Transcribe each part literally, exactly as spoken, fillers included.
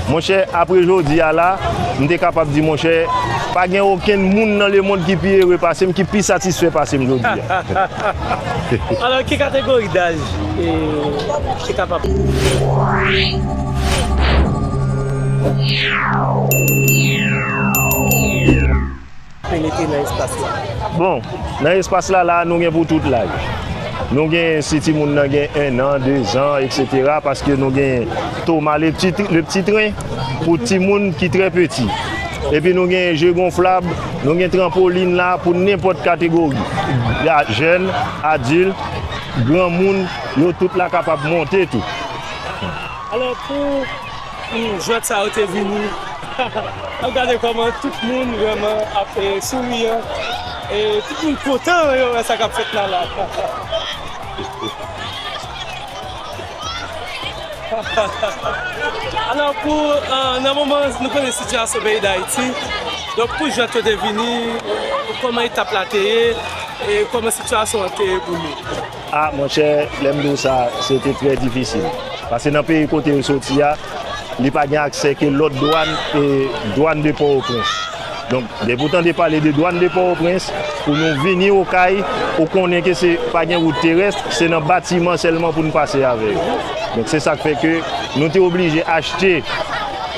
Monchè, apre jodi a la, m te kapab di, monchè, pa gen okenn moun nan lemonn ki pi ere pase m, ki pi satisfè pase m jodi a. Alò, ki kategori daj e ki kapab penetre nan espas la? Bon, nan espas la, la, nou gen pou tout laj. Nou gen si timoun nan gen en an, de zan, etsetera, paske nou gen Thomas le petit, le petit train pou timoun ki trè peti. Epi nou gen je gonflab, nou gen tranpolin la pou nenpòt kategori. Jèn, adilt, granmoun, yo tout la kapab monte tou. Alò, pou, pou jwèt sa yo te vini, ap gade kòman tout moun vrèman ap, e, souriyan, e tout moun kontan yo wè sa k ap fèt la la. Alò, pou, e, nan moman, nou konnen sitiyasyon peyi Dayiti. Donk, pou jwèt yo te vini, kòman etap la te ye, e kòman sitiyasyon an te ye pou nou? A, monchè, lè m di w sa, se te trè difisil. Paske nan peyi kote yo soti a, li pa gen aksè ke lòt dwàn e dwàn de Pòtoprens. Donk, depi w tande pale de dwàn de Pòtoprens, pou nou vini Okay, ou konnen ke se pa gen wout terès, se nan batiman sèlman pou n pase avè yo. Donk, se sa k fè ke nou te oblije achte,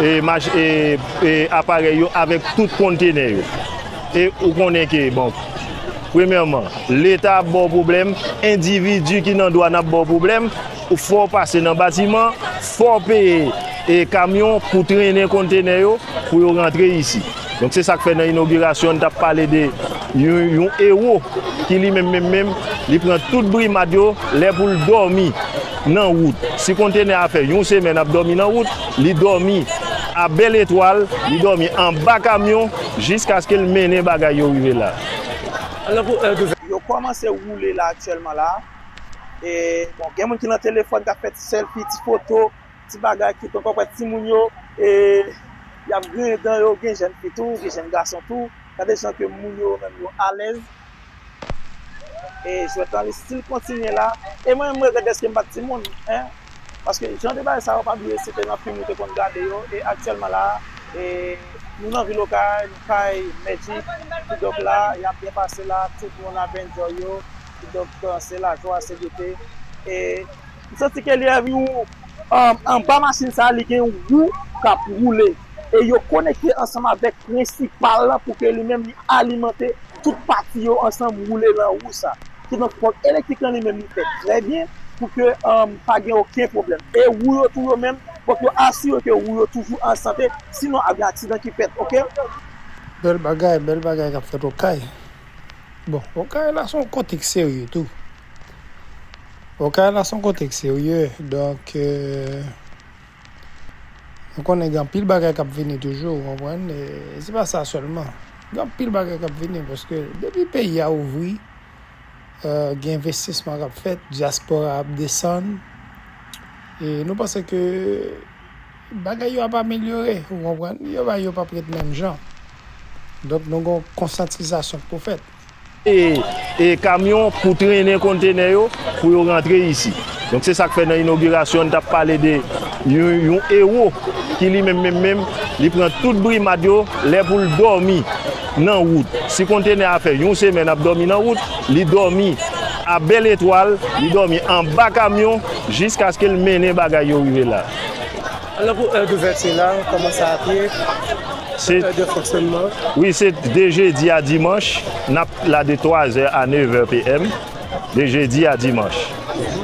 e, mach-, e, e, aparèy yo avèk tout kontenè yo. E ou konnen ke, bon, premyèman, Leta ap ba w pwoblèm, endividi ki nan dwàn ap ba w pwoblèm, ou fò w pase nan batiman, fò w peye, e, kamyon pou trennen kontenè yo, pou yo rantre isi. Donk, se sa k fè nan inogirasyon, n t ap pale de yon, yon ewo ki li menm, menm, menm, li pran tout brimad yo, lè pou l dòmi nan wout. Si kontenè a fè yon semèn ap dòmi nan wout, li dòmi a Bèl Etwal, li dòmi anba kamyon, jiskaske l mennen bagay yo rive la. Alò, pou, e, gouvè- Yo kòmanse woule la aktyèlman la. E, bon, gen moun ki nan telefòn k ap fè ti sèlfi, ti foto, ti bagay ki pran kòkwè timoun yo, e, y ap griyen dan yo, gen jèn fi tou, gen jèn gason tou. Gade jan ke moun yo menm yo alèz. E jwèt lan li still kontinye la. E mwen menm m regrèt dèske m pa t timoun, en. Paske jan de bagay sa yo, pa bliye se te nan fim ou te konn gade yo. E aktyèlman la, e nou nan vil Okay, nou kay Magic, kidonk la, y ap byen pase la, tout moun ap enjoy yo, kidonk se lajwa, se gete. E m santi ke li anvi ou, um, anba machin sa, li gen yon wou k ap woule. E yo konekte ansanm avèk prensipal lan pou ke li menm li alimante tout pati yo ansanm woule nan wou sa. Kidonk, pòt elektrik lan li menm li fè trè byen pou ke, um, pa gen okenn pwoblèm. E wou yo tou yo menm, fòk yo asire ke wou yo toujou an sante, sinon ap gen aksidan ki fèt, oke? Bèl bagay, bèl bagay k ap fèt Okay. Bon, Okay la se yon kote k serye tou. Okay la se yon kote k serye, donk, e, nou konnen gen anpil bagay k ap vini toujou, ou konprann? E se pa sa sèlman. Gen anpil bagay k ap vini, paske depi peyi a ouvri, e, gen envestisman k ap fèt, dyaspora ap desann. E nou panse ke bagay yo ap amelyore, ou konprann? Yo, bagay yo p ap ret menm jan. Donk, nou gen yon konsyantizasyon k pou fèt. E, e kamyon pou trennen kontenè yo, pou yo rantre isi. Donk, se sa k fè nan inogirasyon, n t ap pale de yon, yon ewo ki li menm, menm, menm, li pran tout brimad yo, lè pou l dòmi nan wout. Si kontenè a fè yon semèn ap dòmi nan wout, li dòmi a Bèl Etwal, li dòmi anba kamyon, jiskaske l mennen bagay yo rive la. Alò, pou è douvèti la, kòman sa ap ye? Se è de fonksyònman? Wi, se de jedi a dimanch, n ap la de twa zè a nèv è p m, de jedi a dimanch.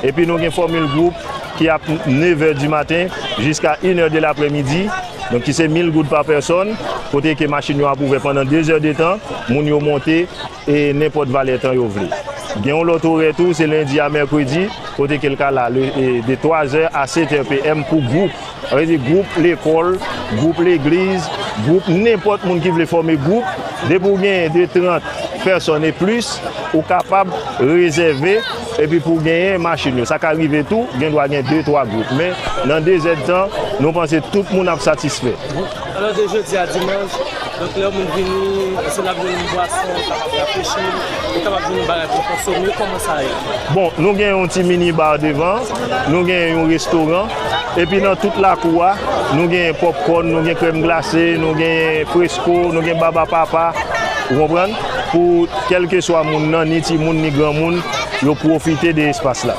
Epi nou gen fòmil gwoup ki ap nèv è di maten jiska inè de laprèmidi, donk ki se mil goud pa pèsòn, kote ke machin yo ap ouvè pandan de zè de tan, moun yo monte e nenpòt valè tan yo vle. Gen yon lòt orè tou, se lendi a mèkredi, kote ke l ka la le, e, de twa zè a sèt è p m pou gwoup. Sa vle di gwoup lekòl, gwoup legliz, gwoup nenpòt moun ki vle fòme gwoup. Depi w genyen de trant pèsòn e plis, ou kapab rezève epi pou w genyen machin yo. Sa ka rive tou, gen dwa gen de, twa gwoup. Men nan de zèdtan, nou panse tout moun ap satisfè. Alò, de jodi a dimanch, donk, lè yon moun vini, èske l ap jwenn yon bwason, kapab rafrechi l, li kapab jwenn yon bagay pou l konsome, kòman sa ye? Bon, nou gen yon ti mini bar devan, nou gen yon restoran, Epi nan tout lakou a, nou gen popcorn, nou gen krèm glase, nou gen fresko, nou gen baba papa, ou konprann? Pou kèlkeswa moun nan, ni timoun, ni granmoun, yo pwofite de espas la.